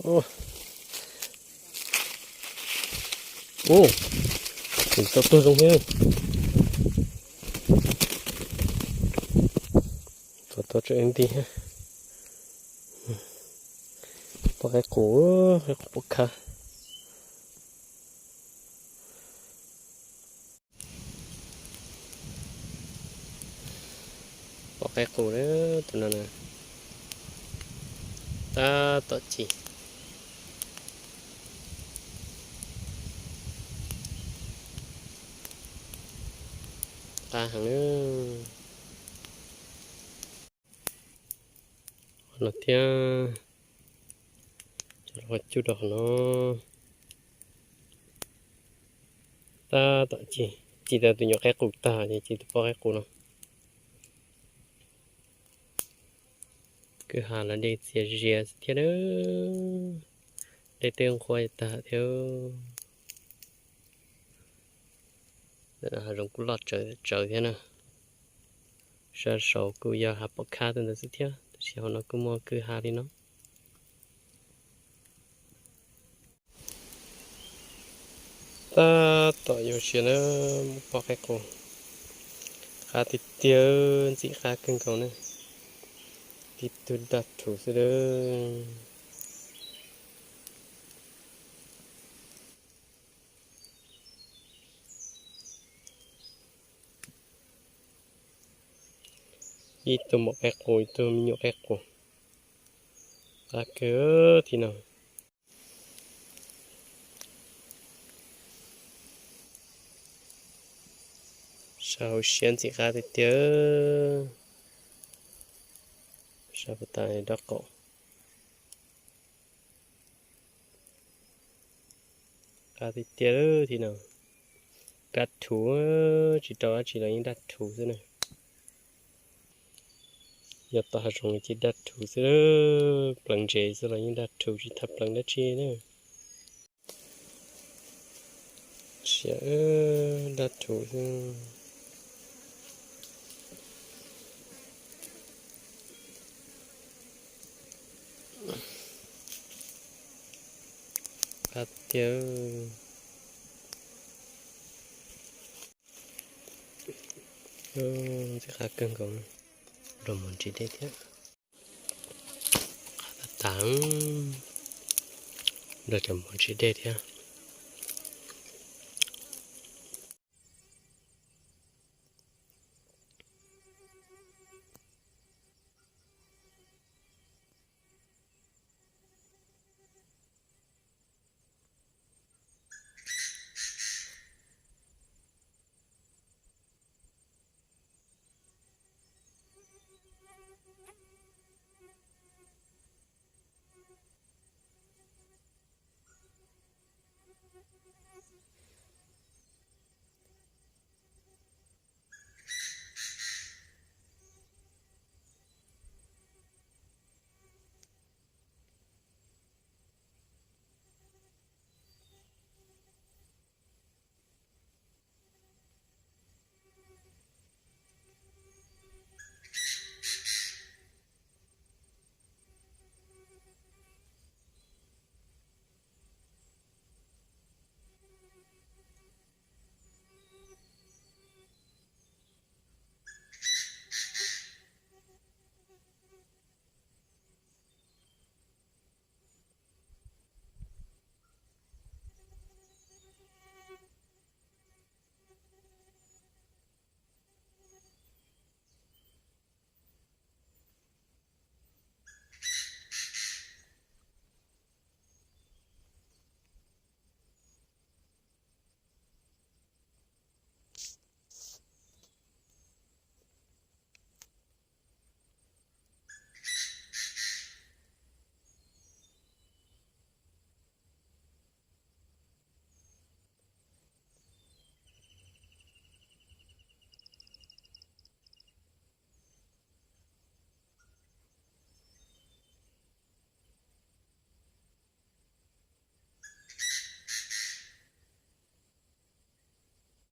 Ua, tsis tau tuag zoo thiab. Tau tau tseem nti thiab. Pom qaib qus, qaib qus pom khab. Pom qaib qus na, tus no na. Tab tom ci. Qab heev. Qhov no thiab, coj los cub rau qhov no. Tab tom ci, ci tau tus nyuam qaib qus tag ces ci tus poj qaib qus no. Kwj ha los dej txias zias xwb thiab na. Dej twb nqhuab tag thiab. Hav zoov kuj loj tsawv tsawv thiab na. Sab saud kuj yog hav pom khab tus ntawd xwb thiab, tab sis hauv no kuj muaj kwj ha li no. Tab tom yuav siav na, muab poj qaib qus. Qab tiag tiag, ntxim qab kawg nkaus na. Tib tug daj rhuv xwb lawm. Ib tug maum qaib qus, ib tug me nyuam qaib qus. Qab kawg thiab no. Sab hauv siab ntxim qab tiag tiag. Sab puas tas dob qaum. Qab tiag tiag thiab no. Daj rhuv, tsis rau dab tsi los yeej daj rhuv xwb na. Yog tau hav zoov ces daj rhuv xwb, pleev ntsev xwb los yeej daj rhuv tsis tau pleev dab tsi na. Siav daj rhuv xwb. Qab tiag. Ntxim qab kawg nkaus. Nrog mov ntsis dej thiab. Qab tas tas. Nrog cov mov ntsis dej thiab.